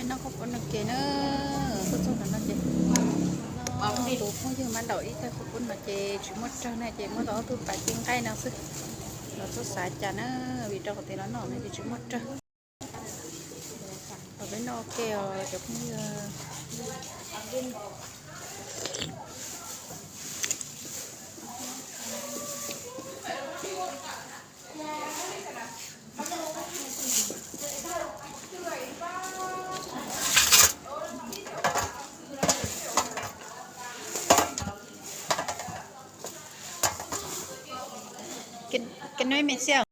Noj khaub poob no ces na, tuaj txog ntawm no ces tus phooj ywg Mab Daum ib tag khaub poob no ces tsis muaj rawg na ces muab tau ob tug pas ci nqaij no xwb. Los txhob xav cas na, vim rau qhov tias los noj no ces tsis muaj rawg. Los peb noj ua ke os cov phooj ywg. Can, can you make sound?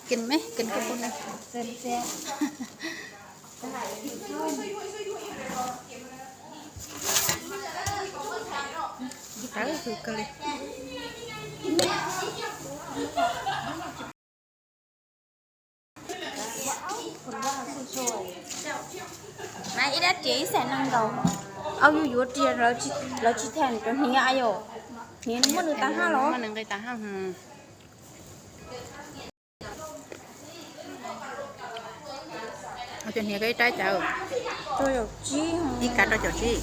Can me, can khaub poob na. Tawv kawg li. Mas ib dab riam ib xees nees nkaum, au yus yuav riam lawv tsis thaj rau hniav yom, hniav muaj nws tas haj los. Cov hniav ko ib rab cas? Rau caum tsib. Ib kav rau caum tsib.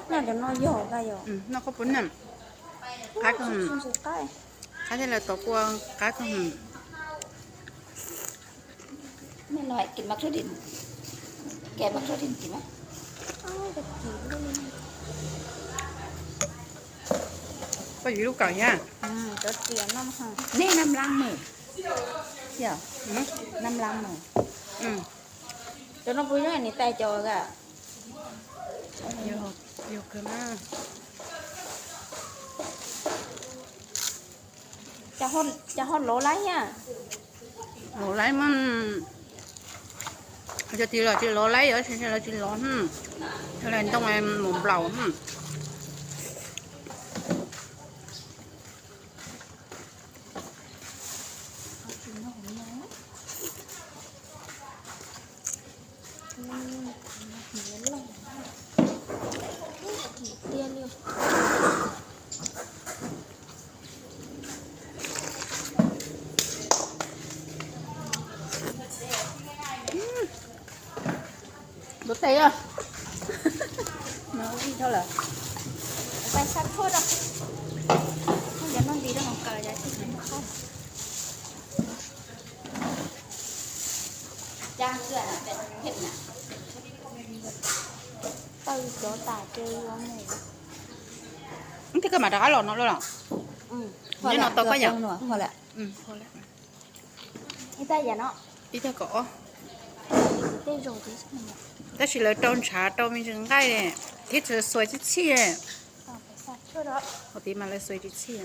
Noj cov no yog tas yom. Noj khaub poob na. Qab kawg. Qab thiaj li tau kua qab kawg. Koj yuav lub kawm thiab? Nej nam lang mws, nam lang mws. Cov no puas yog niam tais cov a? Cas ho lov laib thiab? Lov laib mas, cov tid los tsis lov laib, lawv tsis lov, lawv ntoo mus nplaum. Ntuav tes os. No ib dhau lawm. Pais xa tshuaj rau. Yog noj nti rau hauv kawm yog tsis muaj qab. Taw cov tas ces yuav mus. Thiab koj mam rov qab los no los? Nyob no tau koj yom? Ib tag kaum ob. Tab sis lawv rau ntshav rau me ntsis nqaij thiab txhua txhij txhij. Qhov tid mas lawv xuas tsis txhij.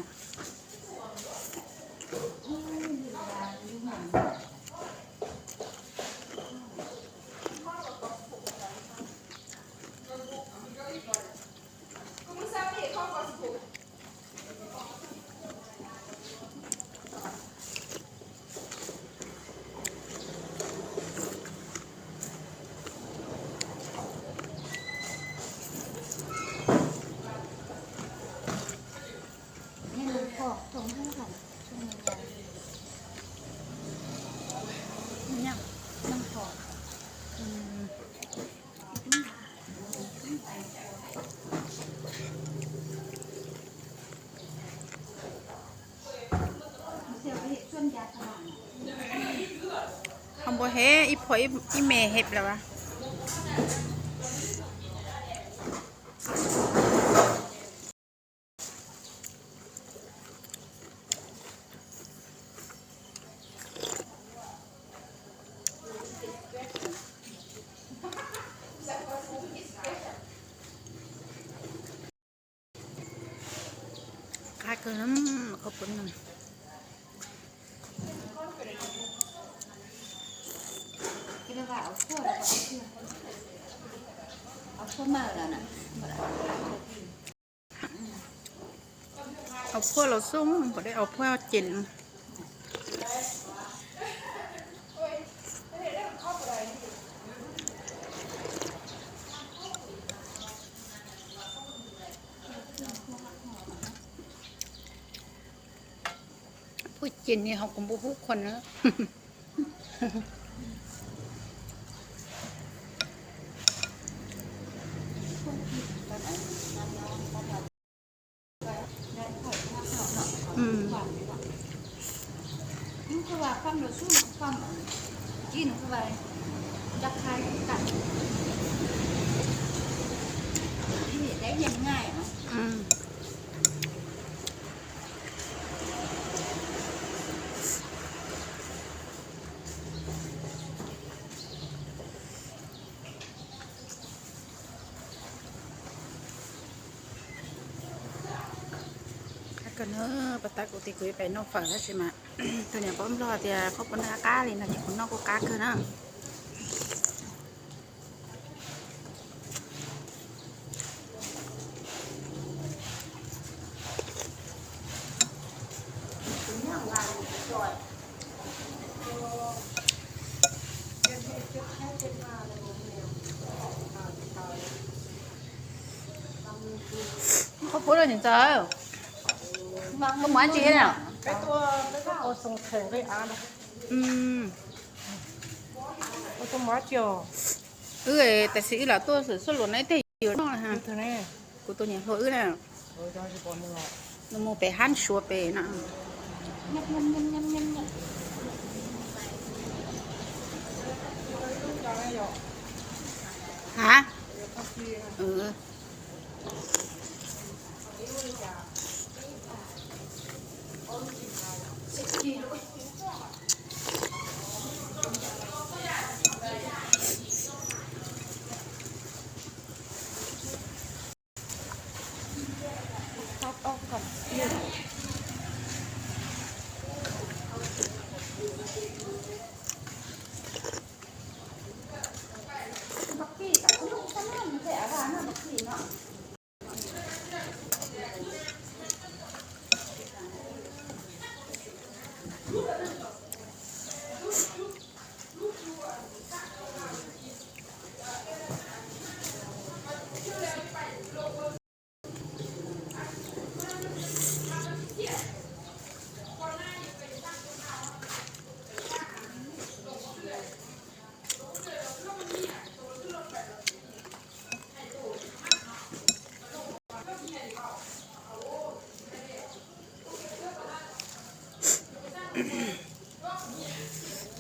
Ho npua hev ib phom ib me hev plaws. Qab kawg, khaub poob no. Aus phuaj los xub, pom dej aus phuaj ces. Kuj ces ni ho kuv npua hub khuan na. Qab kawg na, pas tas kuv tias kuv yuav pem noj fawm tab sis mas tus niam pab nplog tias koj puas noj qab li no ces kuv noj kuj qab kawg na. Koj pub rau niam ntxawm, koj mus dab tsi thiab na? Wb tam sim wb lam tuaj xwm xuaj luam na, ib teg yuav noj. Kuv tus niam hluas wb na, nws mus pem hab suav pem no. Ha?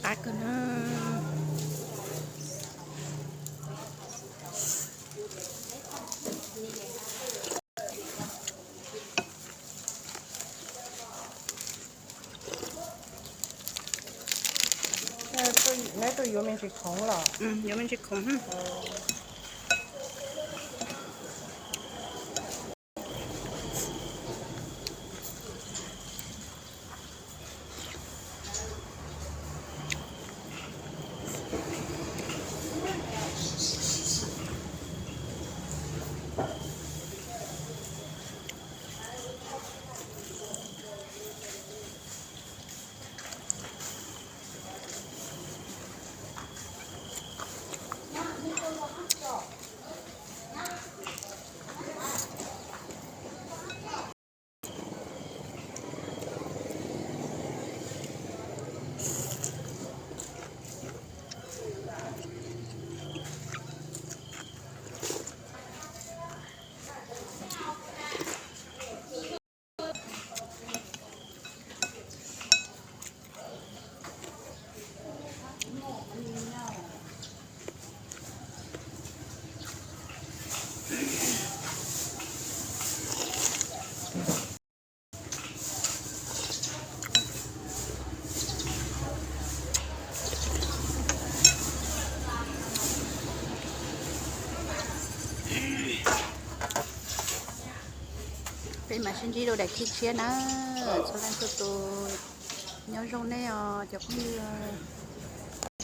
Qab kawg na. Neb tuaj yuav me ntsis khoom los? Yuav me ntsis khoom. Peb mam sib ntsib rau daim khi tshiab na. Txhua leej txhua tus nyob zoo nej os cov phooj ywg.